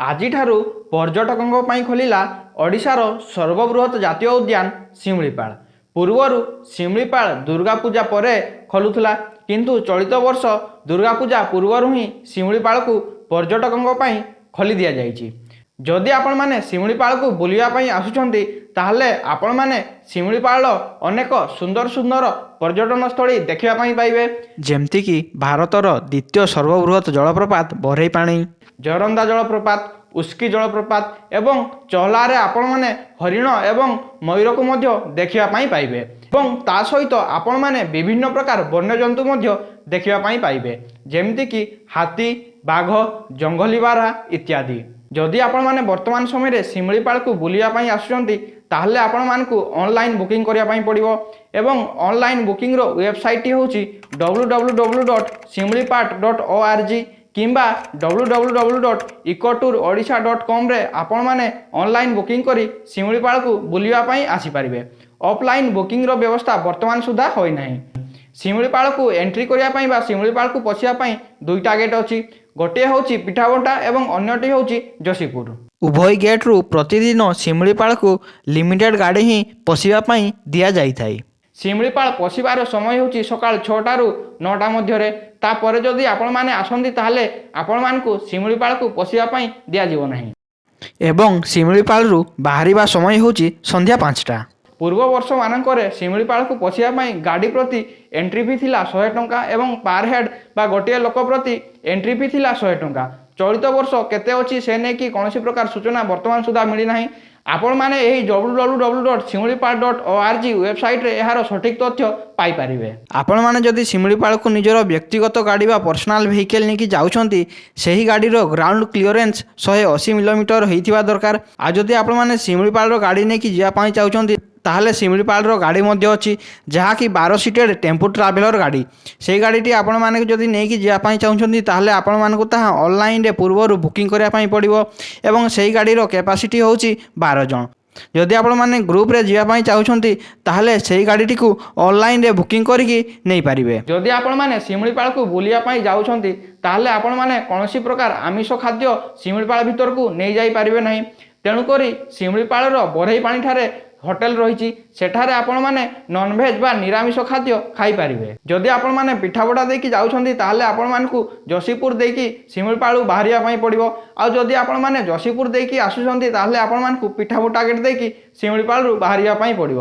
ଆଜିଠାରୁ ପର୍ଯ୍ୟଟକଙ୍କ ପାଇଁ ଖୋଲିଲା ଓଡ଼ିଶାର ସର୍ବବୃହତ୍ ଜାତୀୟ ଉଦ୍ୟାନ ଶିମିଳିପାଳ। ପୂର୍ବରୁ ଶିମିଳିପାଳ ଦୁର୍ଗା ପୂଜା ପରେ ଖୋଲୁଥିଲା, କିନ୍ତୁ ଚଳିତ ବର୍ଷ ଦୁର୍ଗା ପୂଜା ପୂର୍ବରୁ ହିଁ ଶିମିଳିପାଳକୁ ପର୍ଯ୍ୟଟକଙ୍କ ପାଇଁ ଖୋଲି ଦିଆଯାଇଛି। ଯଦି ଆପଣମାନେ ଶିମିଳିପାଳକୁ ବୁଲିବା ପାଇଁ ଆସୁଛନ୍ତି, ତାହେଲେ ଆପଣମାନେ ଶିମିଳିପାଳର ଅନେକ ସୁନ୍ଦର ସୁନ୍ଦର ପର୍ଯ୍ୟଟନସ୍ଥଳୀ ଦେଖିବା ପାଇଁ ପାଇବେ, ଯେମିତିକି ଭାରତର ଦ୍ୱିତୀୟ ସର୍ବବୃହତ୍ ଜଳପ୍ରପାତ ବରେହିପାଣି, ଜରନ୍ଦା ଜଳପ୍ରପାତ, ଉସ୍କି ଜଳପ୍ରପାତ ଏବଂ ଚହଲାରେ ଆପଣମାନେ ହରିଣ ଏବଂ ମୟୂରକୁ ମଧ୍ୟ ଦେଖିବା ପାଇଁ ପାଇବେ ଏବଂ ତା ସହିତ ଆପଣମାନେ ବିଭିନ୍ନ ପ୍ରକାର ବନ୍ୟଜନ୍ତୁ ମଧ୍ୟ ଦେଖିବା ପାଇଁ ପାଇବେ, ଯେମିତିକି ହାତୀ, ବାଘ, ଜଙ୍ଗଲୀ ବାରହା ଇତ୍ୟାଦି। ଯଦି ଆପଣମାନେ ବର୍ତ୍ତମାନ ସମୟରେ ଶିମିଳିପାଳକୁ ବୁଲିବା ପାଇଁ ଆସୁଛନ୍ତି, ତାହେଲେ ଆପଣମାନଙ୍କୁ ଅନଲାଇନ୍ ବୁକିଂ କରିବା ପାଇଁ ପଡ଼ିବ ଏବଂ ଅନଲାଇନ୍ ବୁକିଂର ୱେବସାଇଟ୍ଟି ହେଉଛି www.similipal.org କିମ୍ବା www.ecotour odisha.comରେ ଆପଣମାନେ ଅନଲାଇନ୍ ବୁକିଂ କରି ଶିମିଳିପାଳକୁ ବୁଲିବା ପାଇଁ ଆସିପାରିବେ। ଅଫଲାଇନ୍ ବୁକିଂର ବ୍ୟବସ୍ଥା ବର୍ତ୍ତମାନ ସୁଦ୍ଧା ହୋଇନାହିଁ। ଶିମିଳିପାଳକୁ ଏଣ୍ଟ୍ରି କରିବା ପାଇଁ ବା ଶିମିଳିପାଳକୁ ପଶିବା ପାଇଁ ଦୁଇଟା ଗେଟ୍ ଅଛି। ଗୋଟିଏ ହେଉଛି ପିଠାବଣ୍ଟା ଏବଂ ଅନ୍ୟଟି ହେଉଛି ଯଶୀପୁର। ଉଭୟ ଗେଟ୍ରୁ ପ୍ରତିଦିନ ଶିମିଳିପାଳକୁ ଲିମିଟେଡ୍ ଗାଡ଼ି ହିଁ ପଶିବା ପାଇଁ ଦିଆଯାଇଥାଏ। ଶିମିଳିପାଳ ପଶିବାର ସମୟ ହେଉଛି ସକାଳ 6ଟାରୁ 9ଟା ମଧ୍ୟରେ। ତାପରେ ଯଦି ଆପଣମାନେ ଆସନ୍ତି, ତାହେଲେ ଆପଣମାନଙ୍କୁ ଶିମିଳିପାଳକୁ ପଶିବା ପାଇଁ ଦିଆଯିବ ନାହିଁ। ଏବଂ ଶିମିଳିପାଳରୁ ବାହାରିବା ସମୟ ହେଉଛି ସନ୍ଧ୍ୟା 5ଟା। ପୂର୍ବ ବର୍ଷମାନଙ୍କରେ ଶିମିଳିପାଳକୁ ପଶିବା ପାଇଁ ଗାଡ଼ି ପ୍ରତି ଏଣ୍ଟ୍ରି ଫି ଥିଲା 100 ଟଙ୍କା ଏବଂ ପାର୍ ହେଡ଼୍ ବା ଗୋଟିଏ ଲୋକ ପ୍ରତି ଏଣ୍ଟ୍ରି ଫି ଥିଲା 100 ଟଙ୍କା। ଚଳିତ ବର୍ଷ କେତେ ଅଛି, ସେ ନେଇକି କୌଣସି ପ୍ରକାର ସୂଚନା ବର୍ତ୍ତମାନ ସୁଦ୍ଧା ମିଳିନାହିଁ। ଆପଣମାନେ ଏହି www.similipal.org ୱେବସାଇଟ୍ରେ ଏହାର ସଠିକ୍ ତଥ୍ୟ ପାଇପାରିବେ। ଆପଣମାନେ ଯଦି ଶିମିଳିପାଳକୁ ନିଜର ବ୍ୟକ୍ତିଗତ ଗାଡ଼ି ବା ପର୍ସନାଲ୍ ଭେହିକେଲ୍ ନେଇକି ଯାଉଛନ୍ତି, ସେହି ଗାଡ଼ିର ଗ୍ରାଉଣ୍ଡ କ୍ଲିୟରେନ୍ସ 180 ମିଲିମିଟର ହେଇଥିବା ଦରକାର। ଆଉ ଯଦି ଆପଣମାନେ ଶିମିଳିପାଳର ଗାଡ଼ି ନେଇକି ଯିବା ପାଇଁ ଚାହୁଁଛନ୍ତି, ତାହେଲେ ଶିମିଳିପାଳର ଗାଡ଼ି ମଧ୍ୟ ଅଛି, ଯାହାକି 12 ସିଟେଡ଼ ଟେମ୍ପୋ ଟ୍ରାଭେଲର ଗାଡ଼ି। ସେଇ ଗାଡ଼ିଟି ଆପଣମାନେ ଯଦି ନେଇକି ଯିବା ପାଇଁ ଚାହୁଁଛନ୍ତି, ତାହେଲେ ଆପଣମାନଙ୍କୁ ତାହା ଅନଲାଇନରେ ପୂର୍ବରୁ ବୁକିଂ କରିବା ପାଇଁ ପଡ଼ିବ ଏବଂ ସେଇ ଗାଡ଼ିର କ୍ୟାପାସିଟି ହେଉଛି 12 ଜଣ। ଯଦି ଆପଣମାନେ ଗ୍ରୁପରେ ଯିବା ପାଇଁ ଚାହୁଁଛନ୍ତି, ତାହେଲେ ସେଇ ଗାଡ଼ିଟିକୁ ଅନଲାଇନରେ ବୁକିଂ କରିକି ନେଇପାରିବେ। ଯଦି ଆପଣମାନେ ଶିମିଳିପାଳକୁ ବୁଲିବା ପାଇଁ ଯାଉଛନ୍ତି, ତାହେଲେ ଆପଣମାନେ କୌଣସି ପ୍ରକାର ଆମିଷ ଖାଦ୍ୟ ଶିମିଳିପାଳ ଭିତରକୁ ନେଇଯାଇପାରିବେ ନାହିଁ। ତେଣୁକରି ଶିମିଳିପାଳର ବରେହିପାଣିଠାରେ ହୋଟେଲ ରହିଛି, ସେଠାରେ ଆପଣମାନେ ନନଭେଜ୍ ବା ନିରାମିଷ ଖାଦ୍ୟ ଖାଇପାରିବେ। ଯଦି ଆପଣମାନେ ପିଠାବଟା ଦେଇକି ଯାଉଛନ୍ତି, ତାହେଲେ ଆପଣମାନଙ୍କୁ ଯଶୀପୁର ଦେଇକି ଶିମିଳିପାଳୁ ବାହାରିବା ପାଇଁ ପଡ଼ିବ। ଆଉ ଯଦି ଆପଣମାନେ ଯଶୀପୁର ଦେଇକି ଆସୁଛନ୍ତି, ତାହେଲେ ଆପଣମାନଙ୍କୁ ପିଠାବଟା ଗେଟ୍ ଦେଇକି ଶିମିଳିପାଳରୁ ବାହାରିବା ପାଇଁ ପଡ଼ିବ।